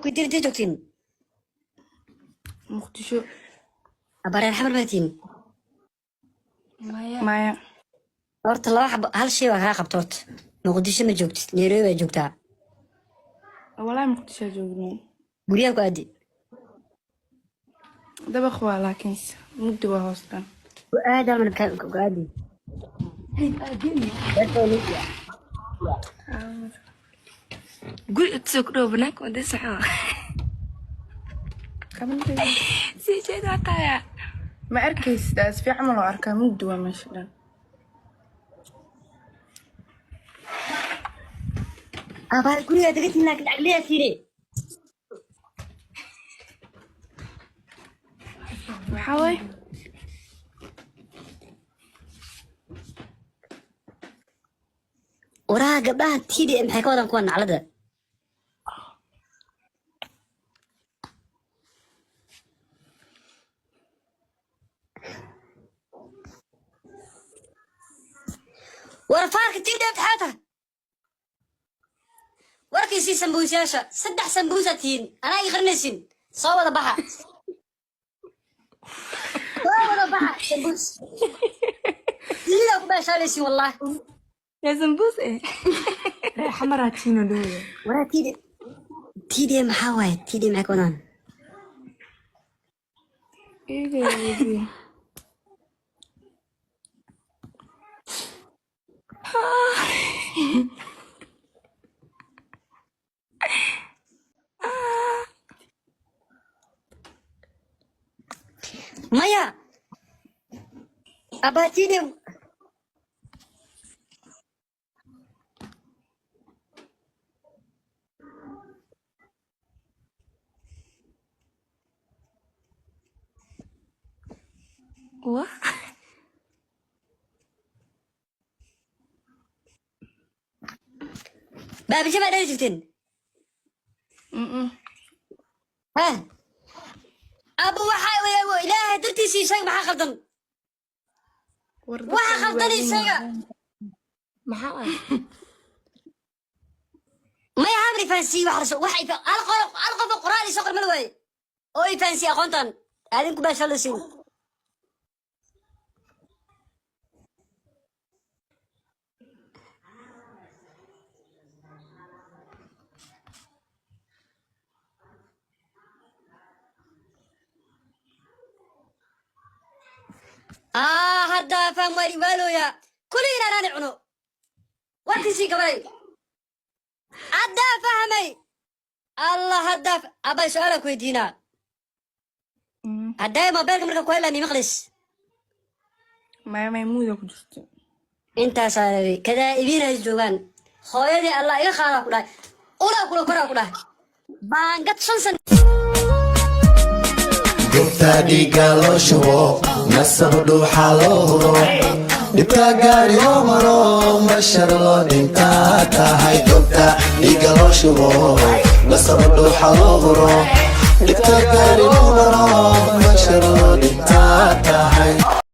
Ku weydiin, intee joogtiin? Muqdisho. Abareer Xamar baatiin? Maya. Maya. Horta laba xabo, hal shay waa kaa qabta. Horta Muqdisho ma joogtid, Nairobi baa joogtaa. Walaahi Muqdisho joognaa. Guryaha ku aadi. Dabaq waa, laakiinse mugdi waa hoos dhan. Ku aadi hal mar, ku aadi. Guri intasoo ku dhow banaanka wada soco. Sii jeedaa taaya. Ma arkaysid, as fiican ma loo arkaa, mugdi waa meesha dhan. Abaa gurigaa degantiin, laakiin lacag leeyaa tiine. Maxaa waay? Waraha gabdhaha TD maxay ka wadaan kuwa naclada? War faarka TD taxaata warkiisii sambuusayaasha, saddex sambuusa tihiin, anaa ii qarinaysin. Soo wada baxa, soo wada baxa. Sambuus tiidaa ku baashaalaysin wallahi. Yaa sambuus eh? Reer Xamaraa tiino dhowya. Waraa TD, TD maxaa waaye? TD maxay ka wadaan? Iiga weydii. Maya, abaa TD. Wa Baabisha baa dhali jirteen? Ha abu, waxa weeye Ilaahay dartiisii sheeg, maxaa khaldan? War waxa dadkan khaldan ii waaweyn. Sheega. Maxaa ah? Maya, hamri fahansiiye wax raso wax hal qor, hal qof oo qoraal ii soo qormal waaye oo i fahansiiye aqoontan aadinku baashalaysiin. Ah, hadda faham, waa iwaalooya kulligiin anaani cuno warkiisii gabalay. Haddaa fahmay Allah, haddaa abay su-aalaan ku weydiinaa. Hadday mobeelka marka ku hadlaan maqlis. Maya, maymuuda ku jirto. Intaasaa rabay. Kadaa'ibiin ay joogaan, hooyadii Allah iga qaadaa ku dhahay, ulaa kula koraa ku dhahay, baangad 5 san. Gobta dhiigga loo shubo, nasab dhuuxa loo huro, dhibta gaari loo maro, bashar loo dhintaa tahay. Gobta dhiigga loo shubo, nasab dhuuxa loo huro, dhibta gaari loo maro, bashar loo dhintaa tahay.